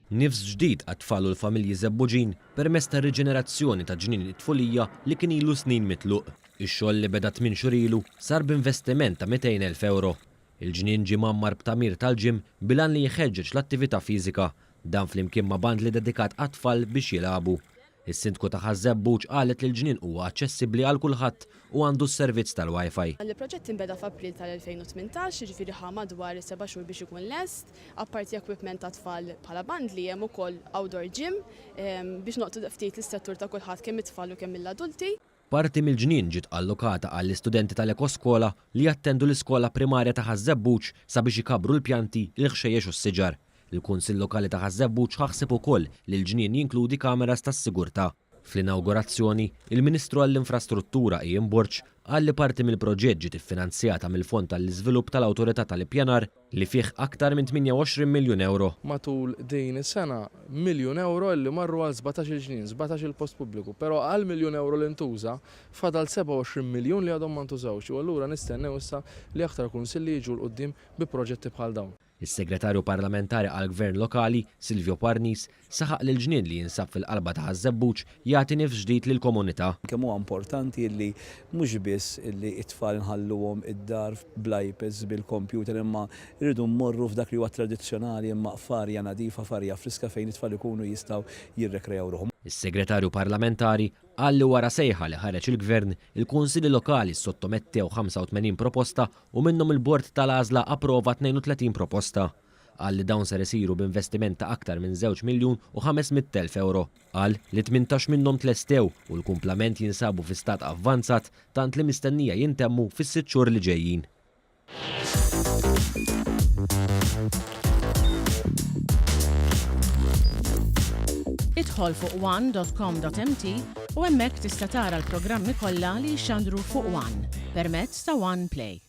Nifs ġdid għat-tfal u l-familji Żebbuġin permezz tar-riġenerazzjoni ta' Ġnien it-Tfulija li kien ilu snin mitluq. Ix-xogħol li beda tminn xhur ilu sar b'investiment ta' 200,000 ewro. Il-ġnien ġie mgħammar b'tagħmir tal-gym bil-għan li jħeġġeġ l-attività fiżika. Dan flimkien ma' bandli dedikat għat-tfal biex jilagħbu. Is-Sindku ta' Ħaż-Żebbuġ qalet li l-ġnien huwa aċċessibbli għal kulħadd u għandu s-servizz tal-Wi-Fi. Il-proġett inbeda f'April tal-2018, jiġifieri ħa madwar seba' xhur biex ikun lest. Apparti equipment tat-tfal bħala bandli hemm ukoll outdoor gym biex nolqtu ftit lis-settur ta' kulħadd kemm it-tfal u kemm mill-adulti. Parti mill-ġnien ġiet allokata għall-istudenti tal-Ekoskola li jattendu l-iskola primarja ta' Ħaż-Żebbuġ sabiex ikabbru l-pjanti, il-ħxejjex u s-siġar. Il-Kunsill Lokali ta' Ħaż-Żebbuġ ħa ħsieb ukoll li l-ġnien jinkludi kameras tas-sigurtà. Fl-inawgurazzjoni, il-Ministru għall-Infrastruttura Ian Borg qal li parti mill-proġett ġiet iffinanzjata mill-Fond għall-Iżvilupp tal-Awtorità tal-Ippjanar li fih aktar minn 28 miljun ewro. Matul din is-sena, miljun ewro illi marru għal sbatax-il ġnien, sbatax-il post pubbliku. Però għal miljun ewro li ntuża, fadal 27 miljun li għadhom ma ntużawx u allura nistennew issa li aktar kunsilli jiġu 'l quddiem bi proġetti bħal dawn. Is-Segretarju Parlamentari għall-Gvern Lokali, Silvio Parnis, saħaq li l-ġnien li jinsab fil-qalba ta' Ħaż-Żebbuġ jagħti nifs ġdid lill-komunità. Kemm huwa importanti li mhux biss li t-tfal nħalluhom id-dar bl-iPads, bil-computer imma rridu mmorru f'dak li huwa tradizzjonali imma f'arja nadifa, f'arja friska fejn it-tfal ikunu jistgħu jirrekreaw ruħhom. Is-Segretarju Parlamentari qal li wara sejħa li ħareġ il-Gvern, il-Kunsilli Lokali ssottomettew 85 proposta u minnhom il-Bord tal-Għażla approva 32 proposta. Qal li dawn ser isiru b'investiment ta' aktar minn żewġ miljun u 500,000 ewro. Qal li 18 minnhom tlestew u l-kumplament jinsabu fi stat avvanzat tant li mistennija jintemmu fis-sitt xhur li ġejjin. Idħol fuq one.com.mt u hemmhekk tista' tara l-programmi kollha li jixxandru fuq One permezz ta' One Play.